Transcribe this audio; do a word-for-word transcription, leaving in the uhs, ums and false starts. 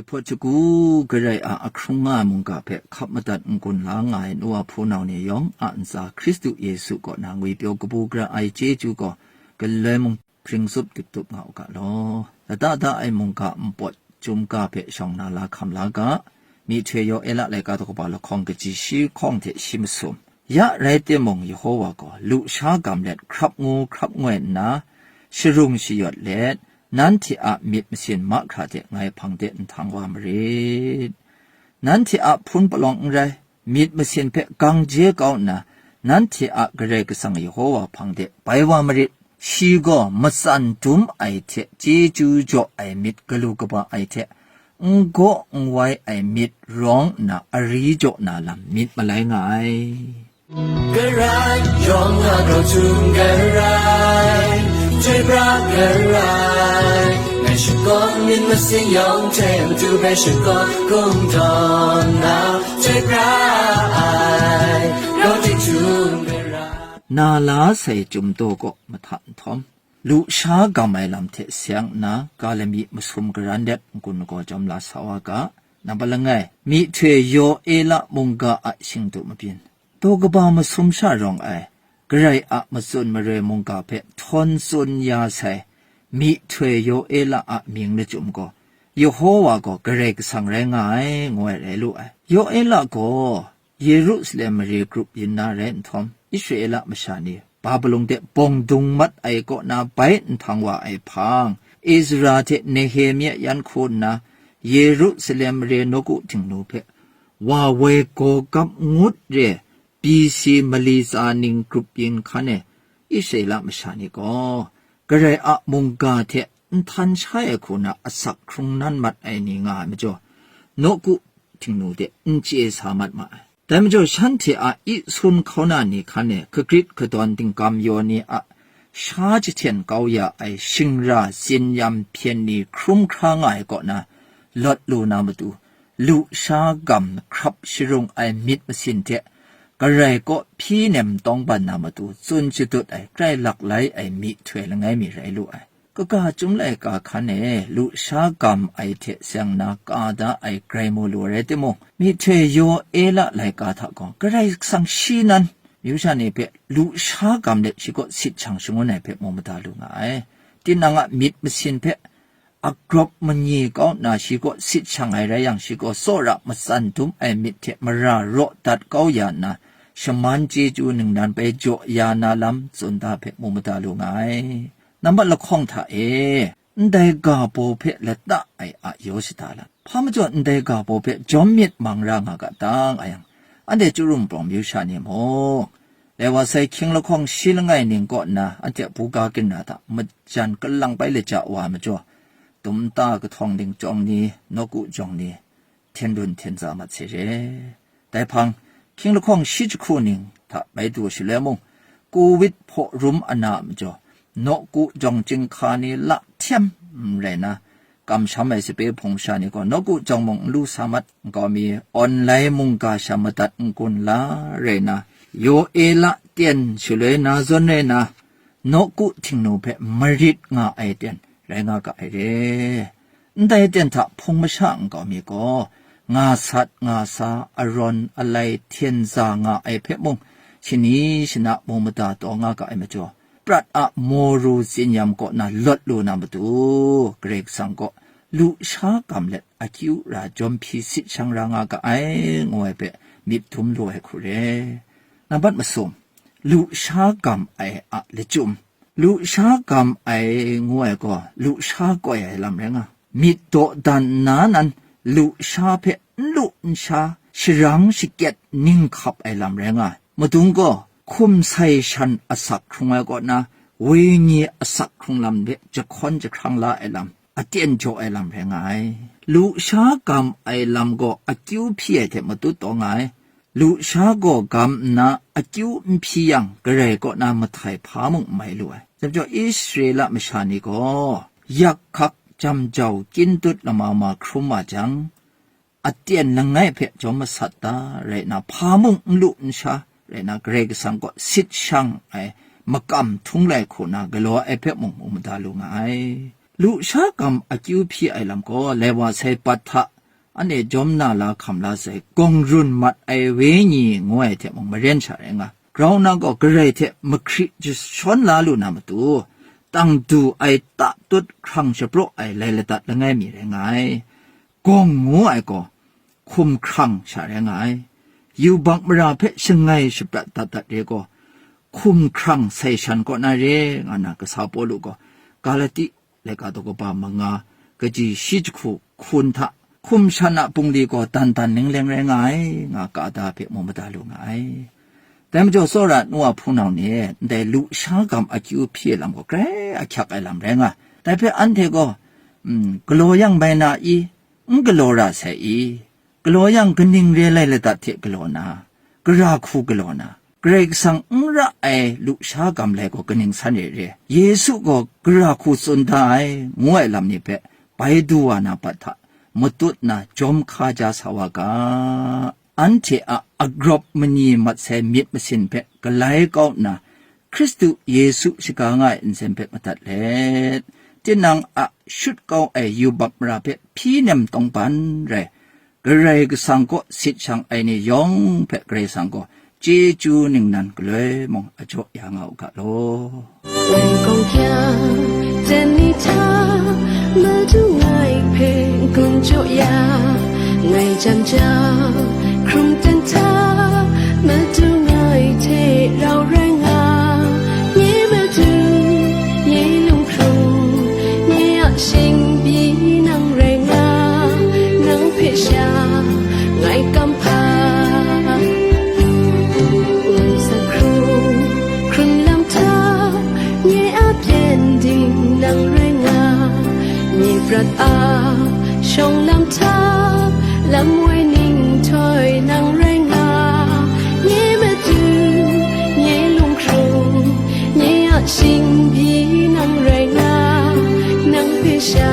Hpawt shagu Karai a ahkrung nga ai mungga hpe hkap madat n-gun la nga ai nu a hpunau ni yawng a ntsa Hkristu Yesu kaw na ngwipyaw kabu gara ai chyeju gaw galoi mung hpring zup dip dup nga u ga law. Lata da ai mungga npawt chyum ga hpe shawng na la hkam la ga, myihtoi yaw e la laika daw kaba lahkawng kaji shi hkawng hte shi masum. Ya rai timung, Yehova gaw lusha gam let hkrap ngu hkrap ngoi nna, sharung shayawt let, nanhte a myit masin mahkra de ngai hpang de nhtang wa marit. Nanhte a hpun palawng n rai, myit masin hpe gang je kau nna, nanhte a Karai Kasang Yehova hpang de bai wa marit. Shi gaw matsan dum ai hte chyeju jaw ai myit galu kaba ai hte, n gaw n wai ai myit rawng nna ari jaw na lam myit malai nga ai. Karai yawng a grau htum Karai, chyoi pra Karai, ngai shakawn myit masin yawng hte Madu hpe shakawn kungdawn na, chyoi pra ai, grau htum Karai. Na la sai Chyum Daw kaw mahta nhtawm, lusha gam ai lam hte seng nna, ga lami masum garan let n-gun lagaw jawm la sa wa ga. Nambat langai, myihtoi yaw e la mungga a shingdu mabyin, daw kaba masum sha rawng ai, Karai a matsun maroi mungga hpe htawn tsun ya sai, myihtoi yaw e la a mying lachyum gaw, Yehova gaw Karai Kasang rai nga ai, ngu ai rai lu ai. Yaw e la gaw, Yerusalem mare grup yin na rai nhtawm, Israela masha ni Babilon de bawng dung mat ai kaw na bai nhtang wa ai hpang, Ezra hte Nehemia yan hku nna, Yerusalem mare nawku htingnu hpe wa woi gaw gap ngut re B C mali tsa ning grup yin hkan e, Israela masha ni gaw Karai a mungga hte nhtan sha ai hku na asak hkrung nan mat ai ni nga ai majaw, nawku htingnu de n chye sa mat ma ai. Dai majaw, shanhte a i sun hkauna ni hkan e, hkagrit kadawn dingkam yaw ni a sha jahten kau ya ai shingra tsin-yam hpyen ni hkrum hkra nga ai kaw na lawt lu na matu, lusha gam hkrap sharung ai myit masin hte, Karai kaw hpyi nem tawngban na matu tsun shadut ai, grai lak lai ai myihtoi langai mi rai lu ai. Kaga Chyum laika hkan e lusha gam ai hte seng na ka da ai grai mu lu ai rai timung, myihtoi yaw e la laika hta gaw Karai Kasang shi nan, myu sha ni hpe lusha gam let shi kaw sit shang shangun ai hpe mu mada lu nga ai. Tinang a myit masin hpe agrawp manyi kau nna shi kaw sit shang ai rai yang, shi gaw tsawra matsan dum ai myit hte mara raw dat kau ya nna, shaman chyeju ningnan bai jaw ya na lam tsun da hpe mu mada lu nga ai. Nambat lahkawng hta e, ndai ga baw hpe lata ai a yaw shada lam, hpa majaw ndai ga baw hpe jawm myit mang ra nga ga dang a yang, anhte Chyarum pawng myu sha ni mung, Lewa sai hkying lahkawng shi langai ning kaw nna anhte buga ginra hta majan kalang bai laja wa ai majaw, dum nta kahtawng ning jawng ni, nawku jawng ni, hten run hten za mat se re. Dai hpang, hkying lahkawng shi jahku ning hta bai du shaloi mung, Covid hpaw rum ana a majaw, nawku jawng chyinghka ni la htem rai na, kamsham ai sape hpung sha ni gaw nawku jawng mung n lu sa mat, nkau mi online mungga sha madat n-gun la rai na, yaw e la ten shaloi na zawn rai na, nawku htingnu hpe marit nga ai ten rai nga ga ai re. Ndai ten hta hpung masha nkau mi gaw, nga sat nga sa, arawn alai hten za nga ai hpe mung, shani shana mu mada taw nga ga ai majaw, prat a moru tsin-yam kaw na lawt lu na matu, Karai Kasang kaw lusha gam let akyu ra jawm hpyi sit shang ra nga ga ai, ngu ai hpe myit dum lu ai hku re. Nambat masum, lusha gam ai a lachyum. Lusha gam ai ngu ai gaw, lusha koi ai lam rai nga. Myit dawdan nna nan lusha hpe n lu n sha, sharang shakyet ning hkap ai lam rai nga ai. Madung gaw, hkum sai shan asak hkrung ai kaw na, wenyi asak hkrung lam hte jahkawn jahkrang la ai lam, aten jaw ai lam rai nga ai. Lusha gam ai lam gaw akyu hpyi ai hte matut taw nga ai. Lusha gaw gam nna akyu n hpyi yang, Karai kaw na mahtai hpa mung n mai lu ai. Dai majaw, Israela masha ni gaw yak hkak jam jau kyin dut lama ma hkrum wa jang, aten langai hpe jawm masat da rai nna, hpa mung n lu n sha rai nna, Karai Kasang kaw sit shang ai makam htung lai hku na galaw ai hpe mung mu mada lu nga ai. Lusha gam akyu hpyi ai lam gaw, Lewa sai bat hta Anhte jawm na la hkam la sai, gawng run mat ai wenyi ngu ai hte mung maren sha rai nga. Grau na gaw Karai hte mahkri jashawn la lu na matu, tang du ai tatut hkrang shapraw ai lai ladat langai mi rai nga ai. Gawng ngu ai gaw hkum hkrang sha rai nga ai. Yubak mara hpe shangai shaprat dat dat re gaw, hkum hkrang sai shan kaw na re, nga na kasa Pawlu gaw Galati laika daw kaba manga, kaji shi jahku hkun hta, hkum shan a bungli gaw dan dan ning leng rai nga ai, nga ka da hpe mu mada lu nga ai. Dai majaw, tsawra nu a hpunau ni, ndai lusha gam akyu hpyi ai lam gaw grai ahkyak ai lam rai nga. Dai hpe anhte gaw, mm, galaw yang mai na i? N galaw ra sai i? Galaw yang kaning re lai ladat hte galaw na, gara hku galaw na, Karai Kasang n ra ai lusha gam lai gaw kaning san re re? Yesu gaw gara hku tsun da ai, ngu ai lam ni hpe bai du wa na bat hta matut na jawm hka ja sa wa ga. Anhte a agrawp mani mat sai myit masin hpe galai kau nna, Hkristu Yesu shaga nga ai nsen hpe madat let, tinang a shut kau ai yubak mara hpe hpyi nem tawngban rai, Karai Kasang kaw sit shang ai ni yawng hpe Karai Kasang gaw chyeju ningnan galoi mung a jaw ya nga u ga law. Ngai gaw kya, jan ni hta, Madu ngai hpe gun jaw ya, ngai jam jau, hkrum dan hta, Madu ngai hte rau rai nga, nye madu, nye lunghkrung, nye a shingpyi nang rai nga, nang hpe sha ngai kam hpa. Nsa hkrung, hkrun lam hta, nye a byen ding nang rai nga, nye prat a shawng lam hta, lam woi ning htoi nang rai nga, nye madu, nye lunghkrung, nye a shingpyi nang rai nga, nang hpe sha